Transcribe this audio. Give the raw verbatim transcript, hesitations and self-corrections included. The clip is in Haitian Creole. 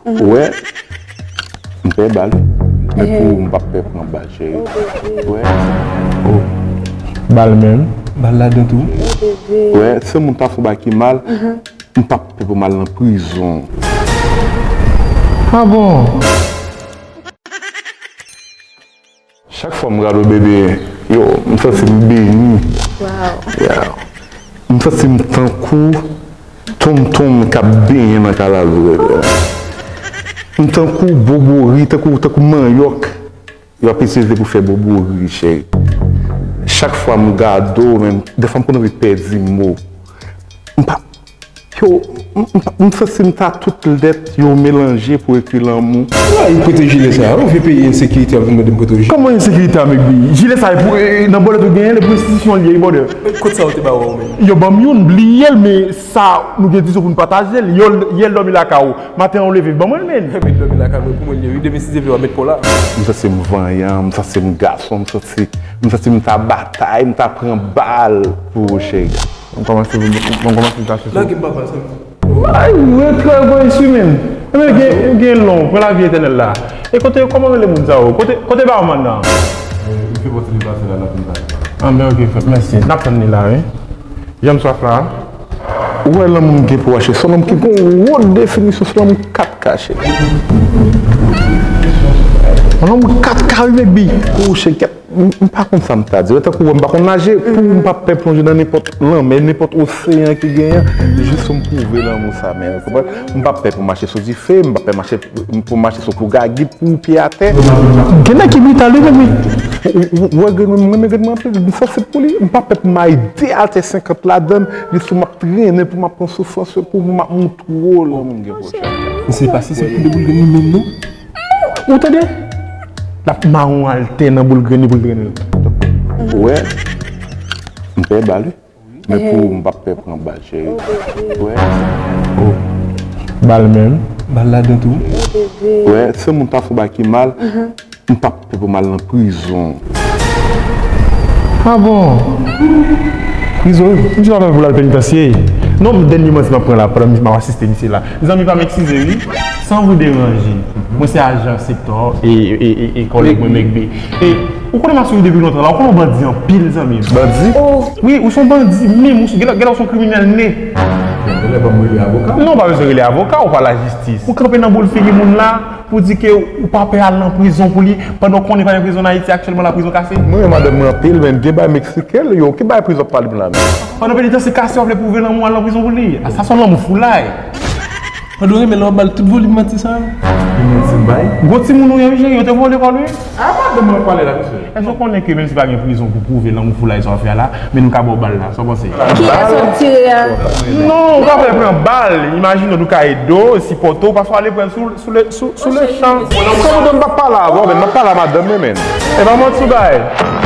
Ou wè, m pè bal. Men pou ou, m p ap pè pran bal, cheri. Ou wè. Oh. Bal menm. Bal ladan tou. Ou wè, si yon moun ta fè yon bagay ki mal, m p ap pè pou m al nan prizon. Ah bon? Chak fwa m gade w, bebe, yo, m santi m beni. Wow. Yeah. M santi m tankou tonton m k ap benyen nan kalalou, bebe. M tankou bobori, tankou, tankou manyòk yo ap itilize pou fè bobori, cheri. Chak fwa m gade w, menm, defwa m konn anvi pèdi mo. M pa, Yo, m, m, m santi m ta tout lèt yo melanje pou ekri lanmou. Ay, prete jile sa, yon vye peyi ensekirite ap vin mande m prete jile. Kòman ensekirite a, Mekbi? Jile sa, e pou, e, nan bòlèt ou genyen l, e pou enstitisyon l ye, wi, brother. Kot sa yo te ba w, ou menm? Yo ban m youn, bliye l, men sa, nou gen dizon pou n pataje l. Yo, yè l dòmi lakay ou. Maten an, ou leve, ban mwen l, men. Men dòmi lakay mwen pou mwen l ye, wi. Demen, si Dye vle, w a met po la. M santi m vanyan, m santi m gason, m santi, m santi m ta batay, m ta pran bal pou ou, cheri. Mwen kòmanse, mwen kòmanse ta sou. Lage m papa sa. Ay, ret trè bon isi menm. Ebyen, gen, gen lon, pran lavi etènèl la. E kote, kòman rele moun sa yo? Kote, kote barman nan? Li fè pati li pase la, l ap vin pase. Ah, ben, ok, frè, mèsi. N ap tann li la, wi. Janm swaf la. Ou wè lanmou m gen pou H, se yon nonm ki gen yon wot definisyon sou lanmou kat K, cheri. Yon lanmou kat K, wi, Mekbi. Ou, cheri, kèt. M, m pa konn sa m ta di. Tankou wè m pa konn naje, pou m pa pè plonje nan nenpòt lanmè, nenpòt oseyan ki genyen, jis pou m pwouve lanmou sa, men, ou konprann? M pa pè pou mache sou dife, m pa pè mache, pou mache sou plouga, git pou pye atè. Gen nèg ki brital, wi, men, wi. Ou, ou, ou wè grenn mwen, m renmen grenn mwen anpil, m sansib pou li. M pa pè pou m al de atè senkant ladan l, jis pou m ap trennen, pou m ap pran soufrans yo, pou m ap montre w lanmou m gen pou ou, cheri. M se pa si se pou de boul grenn li menm, non. Ou tande? L ap mawon atè nan boul grenn li pou l trennen l. Ou wè, m pè bal, wi. Men pou ou, m p ap pè pran bal, cheri. Ou wè? Oh. Bal menm. Bal ladan tou. Ou wè, si yon moun ta fè yon bagay ki mal, m p ap pè pou m al nan prizon. Ah bon? Prizon, wi. M di w pa pè pou l al penitansye. Non, dènye manti m ap pran la, pandan m ap asiste misye la. Mezanmi, pa m eskize, wi. San vou deranje. Mwen se ajan Sektò e, e, e, e kòlèg mwen Mekbi. E ou konnen m ap swiv ou depi lontan la, ou konnen w bandi anpil, zanmi m. Bandi? Wi, ou se yon bandi menm, ou se, genlè, genlè ou se yon kriminèl ne. Genlè ban m rele avoka? Non, ou pa bezwen rele avoka, ou pa lajistis. Ou kanpe nan boul figi moun la pou di ke ou pa pè al nan prizon pou li, pandan w konnen pa gen prizon an Ayiti aktyèlman la, prizon kase. Mwen renmen madanm mwen anpil, men gen bagay m eksplike l, yo, ki bagay prizon ap pale m la menm? Pandan penitansye kase, w ap vle pwouve lanmou, al nan prizon pou li. A, sa se yon lanmou foulay. Pandan w renmen l, w ap ba l tout volim manti sa yo? Ki manti m bay? Gwo timoun ou ye, wi, cheri, yo te voye w lekòl, wi. A, madanm mwen ap pale la, mesye. Èske w konnen ke menm si pa gen prizon pou pwouve lanmou foulay sa w ap fè a la, men nou ka ba w bal la, sa w panse? Kiyès w ap tire a? Non, ou pa fè pran bal. Imajine w, nou ka ede w, sipòte w, paske w al eprèv sou, sou le, sou, sou le chan. Kòm w di m p ap pale avè w, men m ap pale a madanm mwen, men. E pa manti w bay.